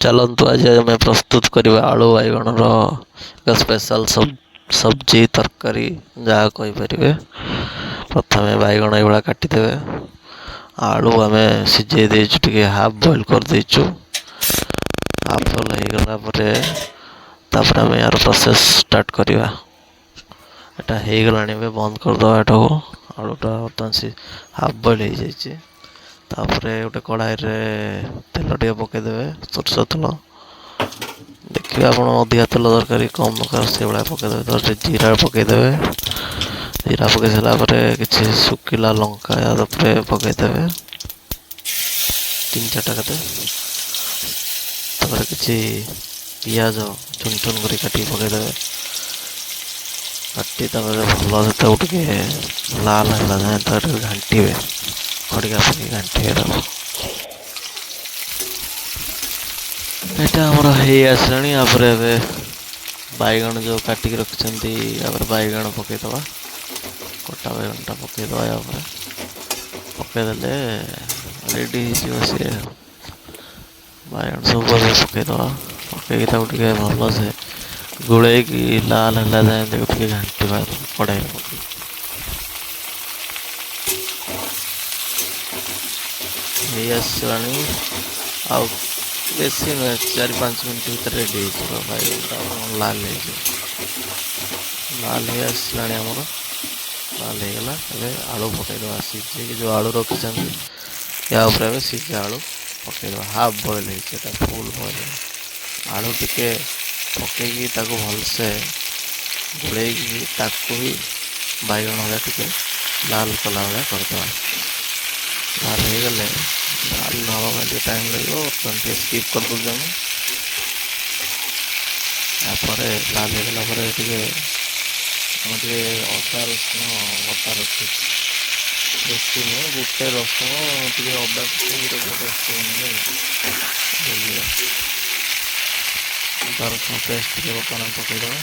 ଚାଲନ୍ତୁ, ଆଜି ଆମେ ପ୍ରସ୍ତୁତ କରିବା ଆଳୁ ବାଇଗଣର ଏକ ସ୍ପେଶାଲ ସବଜି, ତରକାରୀ, ଯାହା କହିପାରିବେ। ପ୍ରଥମେ ବାଇଗଣ ଏଇଭଳିଆ କାଟିଦେବେ। ଆଳୁ ଆମେ ସିଝେଇ ଦେଇଛୁ, ଟିକେ ହାଫ୍ ବଏଲ୍ କରିଦେଇଛୁ। ହାଫ୍ ବଏଲ୍ ହେଇଗଲା ପରେ ତାପରେ ଆମେ ଏହାର ପ୍ରୋସେସ୍ ଷ୍ଟାର୍ଟ କରିବା। ଏଟା ହେଇଗଲାଣି, ଏବେ ବନ୍ଦ କରିଦେବା ଏଟାକୁ। ଆଳୁଟା ବର୍ତ୍ତମାନ ସେ ହାଫ୍ ବଏଲ୍ ହେଇଯାଇଛି। ତାପରେ ଗୋଟେ କଢ଼ାଇରେ ତେଲ ଟିକେ ପକାଇଦେବେ, ସୋରିଷ ତେଲ। ଦେଖିବେ ଆପଣ ଅଧିକା ତେଲ ଦରକାର କି କମ୍ ଦରକାର, ସେଇଭଳିଆ ପକାଇଦେବେ। ତାପରେ ଜିରା ପକାଇଦେବେ। ଜିରା ପକାଇ ସାରିଲା ପରେ କିଛି ଶୁଖିଲା ଲଙ୍କା ଉପରେ ପକାଇଦେବେ, ତିନି ଚାରିଟା କେତେ। ତାପରେ କିଛି ପିଆଜ ଚୁନ ଚୁନ କରି କାଟିକି ପକାଇଦେବେ। କାଟି ତାପରେ ଭଲସେ ତାକୁ ଟିକେ ଲାଲ ହେଲା ଯାଏଁ ତାକୁ ଟିକେ ଘାଣ୍ଟିବେ, ଖଡ଼ିକା ପକେଇ ଘାଣ୍ଟିବେ ତାକୁ। ଏଇଟା ଆମର ହେଇ ଆସିଲାଣି। ତାପରେ ଏବେ ବାଇଗଣ ଯେଉଁ କାଟିକି ରଖିଛନ୍ତି, ତାପରେ ବାଇଗଣ ପକାଇଦେବା। କଟା ବାଇଗଣଟା ପକାଇଦେବା। ୟାପରେ ପକାଇଦେଲେ ରେଡ଼ି ହେଇଯିବ ସିଏ। ବାଇଗଣ ସବୁ ଏବେ ପକାଇଦେବା। ପକାଇକି ତାକୁ ଟିକେ ଭଲସେ ଗୋଳେଇକି ଲାଲ ହେଲା ଯାଏଁ ତାକୁ ଟିକେ ଘାଣ୍ଟିବା କଢ଼େଇରେ ପକେଇ। ହେଇ ଆସିଲାଣି, ଆଉ ବେଶୀ ନୁହେଁ, 4-5 ମିନିଟ୍ ଭିତରେ ରେଡ଼ି ହେଇଯିବ। ବାଇଗଣଟା ଲାଲ ହେଇଯିବ। ଲାଲ ହେଇ ଆସିଲାଣି ଆମର, ଲାଲ ହେଇଗଲା। ଏବେ ଆଳୁ ପକାଇଦେବା। ସିଝେଇକି ଯେଉଁ ଆଳୁ ରଖିଛନ୍ତି, ୟା ଉପରେ ଏବେ ସିଝା ଆଳୁ ପକାଇଦେବା। ହାଫ୍ ବଏଲ୍ ହେଇଛି ଏଟା, ଫୁଲ୍ ବଏଲ୍। ଆଳୁ ଟିକେ ପକେଇକି ତାକୁ ଭଲସେ ଗୋଳେଇକି ତାକୁ ବି ବାଇଗଣ ଭଳିଆ ଟିକେ ଲାଲ କଲା ଭଳିଆ କରିଦେବା। ଲାଲ ହେଇଗଲେ, ଲାଲ ହେବା ପାଇଁ ଟିକେ ଟାଇମ୍ ଲାଗିବ, ବର୍ତ୍ତମାନ ଟିକେ ସ୍କିପ୍ କରିଦେଉଛୁ ଆମେ। ତାପରେ ଲାଲ ହେଇଗଲା ପରେ ଟିକେ ଆମେ ଟିକେ ଅଦା ରସୁଣ ବଟା ରଖିଛୁ, ବେଶୀ ନୁହେଁ, ଗୋଟେ ରସୁଣ ଟିକେ ଅଦା ପକେଇକି ଗୋଟେ ପେଷ୍ଟ ବନେଇଲେ ହେଇଯିବ। ଅଦା ରସୁଣ ପେଷ୍ଟ ଟିକେ ବର୍ତ୍ତମାନ ଆମେ ପକାଇଦେବା।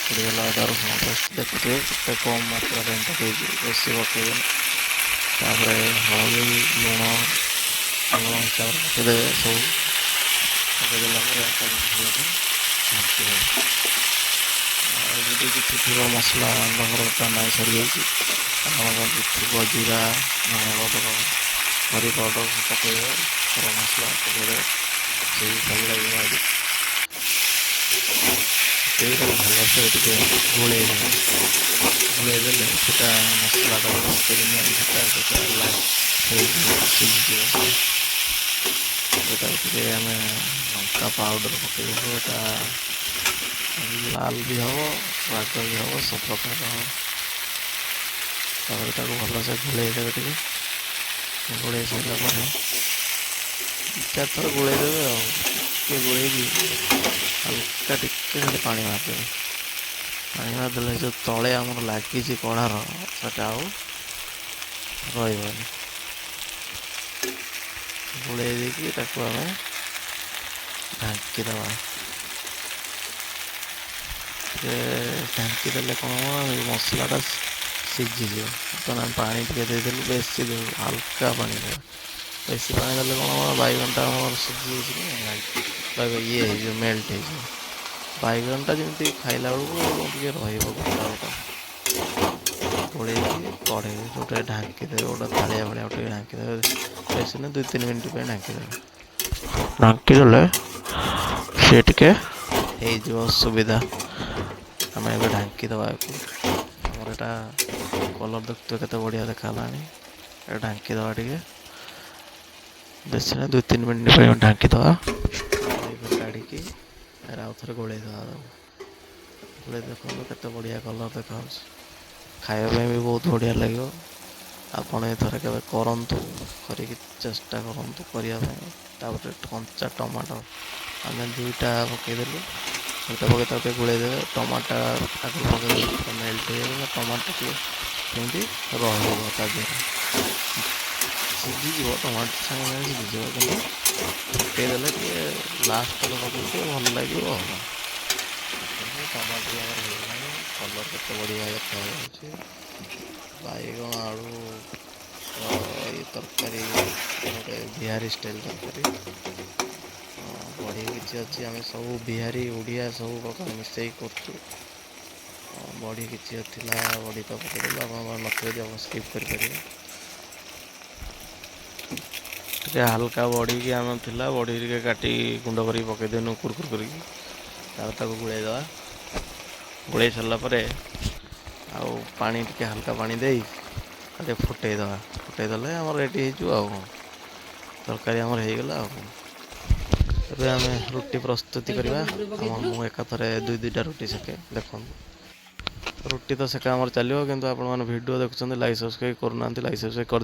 ପଡ଼ିଗଲା ଅଦା ରସୁଣ ପେଷ୍ଟ, ଦେଖୁଥିବେ କେତେ କମ୍ ମାତ୍ରାରେ ଆମେ ପକାଇଛୁ, ବେଶୀ ପକାଇବେନି। ତାପରେ ହଳଦୀ, ଲୁଣ ଲୁଣ ହିସାବରେ ପକାଇଦେବେ ସବୁ। ପକାଇଦେଲା ପରେ ତାକୁ ଭଲରେ ଘାଣ୍ଟିଦେବେ। ଆଉ ଯଦି କିଛି ଥିବ ମସଲା, ଆମର ବର୍ତ୍ତମାନ ନାହିଁ, ସରିଯାଇଛି, ଆପଣଙ୍କର ଯଦି ଥିବ ଜିରା, ଧନିଆ ପାଉଡ଼ର, କରି ପାଉଡ଼ର ପକାଇବେ, ଗରମ ମସଲା ପକାଇଦେବେ, ସେଇ ଭଲ ଲାଗିବ। ଆଜି ପକେଇକି ତାକୁ ଭଲସେ ଟିକେ ଗୋଳେଇ ଦେବେ। ଗୋଳେଇ ଦେଲେ ସେଟା ମସଲାଟା ଯେଉଁ ପକେଇଦେଲେ ସେଟା ହେଇଯିବ, ସିଝିଯିବ ସେଟା। ଏଟାକୁ ଟିକେ ଆମେ ଲଙ୍କା ପାଉଡ଼ର ପକାଇଦେବୁ। ଏଟା ଲାଲ ବି ହେବ, ରାଗ ବି ହେବ, ସବୁ ପ୍ରକାର ହେବ। ତାପରେ ତାକୁ ଭଲସେ ଗୋଳେଇ ଦେବେ ଟିକେ। ଗୋଳେଇ ସାରିଲା ପରେ ଚାରି ଥର ଗୋଳେଇ ଦେବେ। ଆଉ ଟିକେ ଗୋଳେଇକି ହାଲକା ଟିକେ ଖାଲି ପାଣି ମାରିଦେବେ। ପାଣି ମାରିଦେଲେ ଯେଉଁ ତଳେ ଆମର ଲାଗିଛି କଢ଼ାର, ସେଟା ଆଉ ରହିବନି। ଗୋଳେଇ ଦେଇକି ତାକୁ ଆମେ ଢାଙ୍କିଦେବା ଟିକେ। ଢାଙ୍କି ଦେଲେ କ'ଣ ହେବ? ମସଲାଟା ସିଝିଯିବ। ବର୍ତ୍ତମାନ ଆମେ ପାଣି ଟିକେ ଦେଇଦେଲୁ, ବେଶୀ ଦେବୁ, ହାଲକା ପାଣି ଦେବା। ବେଶୀ ପାଣି ଦେଲେ କ'ଣ ହେବ? ବାଇଗଣଟା ଆମର ସିଝି ଯାଇଛି ନା, ଇଏ ହେଇଯିବ, ମେଲ୍ଟ ହେଇଯିବ। ବାଇଗଣଟା ଯେମିତି ଖାଇଲା ବେଳକୁ ଟିକେ ରହିବ ଗୋଟା ଗୋଟା। ଗୋଳେଇକି କଢ଼େଇ ଗୋଟେ ଢାଙ୍କିଦେବେ, ଗୋଟେ ଥାଳିଆ ଭଳିଆ ଟିକେ ଢାଙ୍କିଦେବେ। ବେଶୀ ନୁହେଁ, 2-3 ମିନିଟ୍ ପାଇଁ ଢାଙ୍କିଦେବେ। ଢାଙ୍କିଦେଲେ ସିଏ ଟିକେ ହେଇଯିବ ସୁବିଧା। ଆମେ ଏବେ ଢାଙ୍କିଦେବା ୟାକୁ। ଆମର ଏଇଟା କଲର୍ ଦେଖୁଥିବେ କେତେ ବଢ଼ିଆ ଦେଖାହେଲାଣି। ଏଇଟା ଢାଙ୍କିଦେବା ଟିକେ, ବେଶୀ ନାହିଁ, 2-3 ମିନିଟ୍ ପାଇଁ ଢାଙ୍କିଦେବା। କାଢ଼ିକି ଆଉ ଥରେ ଗୋଳେଇ ଦେବା ତାକୁ। ଗୋଳେଇ ଦେଖନ୍ତୁ କେତେ ବଢ଼ିଆ କଲର୍ ଦେଖାହେଉଛି। ଖାଇବା ପାଇଁ ବି ବହୁତ ବଢ଼ିଆ ଲାଗିବ। ଆପଣ ଏ ଥରେ କେବେ କରନ୍ତୁ, କରିକି ଚେଷ୍ଟା କରନ୍ତୁ କରିବା ପାଇଁ। ତାପରେ କଞ୍ଚା ଟମାଟୋ ଆମେ ଦୁଇଟା ପକାଇଦେଲୁ। ଦୁଇଟା ପକାଇ ତାକୁ ଟିକେ ଗୋଳେଇ ଦେବେ। ଟମାଟୋ ଆଗରୁ ପକାଇଦେଲେ ମେଲ୍ଟ ହେଇଗଲା, ଟମାଟୋ ଟିକେ କେମିତି ରହିବ ତା ଦେହରେ। ସିଝିଯିବ ଟମାଟୋ, ସାଙ୍ଗେ ସାଙ୍ଗେ ସିଝିଯିବ, କିନ୍ତୁ ପକାଇଦେଲେ ଟିକେ ଲାଷ୍ଟରେ ପକାଇଲେ ଟିକେ ଭଲ ଲାଗିବ। ଆଉ ଟମାଟୋ ବି ଆମର ହେଇଗଲାଣି। କଲର୍ କେତେ ବଢ଼ିଆ ଦେଖାଯାଉଛି। ବାଇଗଣ ଆଳୁ ଇଏ ତରକାରୀ ଗୋଟେ ବିହାରୀ ଷ୍ଟାଇଲ୍ ତରକାରୀ। କିଛି ଅଛି। ଆମେ ସବୁ ବିହାରୀ, ଓଡ଼ିଆ ସବୁ ପ୍ରକାର ମିଶାଇକି କରୁଛୁ। ବଡ଼ି କିଛି ଥିଲା, ବଡ଼ି ତ ପକାଇଦେଲୁ। ଆପଣଙ୍କର ନଥିବ ଯଦି ଆପଣ ସ୍କିପ୍ କରିପାରିବେ। ଟିକେ ହାଲକା ବଢ଼ିକି ଆମେ ଥିଲା, ବଢ଼ି ଟିକେ କାଟି ଗୁଣ୍ଡ କରିକି ପକାଇଦେନୁ କୁରକୁର କରିକି। ତାପରେ ତାକୁ ଗୋଳେଇ ଦେବା। ଗୋଳେଇ ସାରିଲା ପରେ ଆଉ ପାଣି ଟିକେ ହାଲକା ପାଣି ଦେଇ ଟିକେ ଫୁଟେଇ ଦେବା। ଫୁଟେଇ ଦେଲେ ଆମର ରେଡ଼ି ହେଇଯିବ। ଆଉ କ'ଣ, ତରକାରୀ ଆମର ହେଇଗଲା। ଆଉ କ'ଣ, ଏବେ ଆମେ ରୁଟି ପ୍ରସ୍ତୁତି କରିବା। ଆମ ମୁଁ ଏକାଥରେ ଦୁଇ ଦୁଇଟା ରୁଟି ସେକେ। ଦେଖନ୍ତୁ, ରୁଟି ତ ସେକା ଆମର ଚାଲିବ, କିନ୍ତୁ ଆପଣମାନେ ଭିଡ଼ିଓ ଦେଖୁଛନ୍ତି, ଲାଇକ୍ ସବସ୍କ୍ରାଇବ୍ କରୁନାହାନ୍ତି। ଲାଇକ୍ ସବସ୍କ୍ରାଇବ୍ କରିଦିଅ।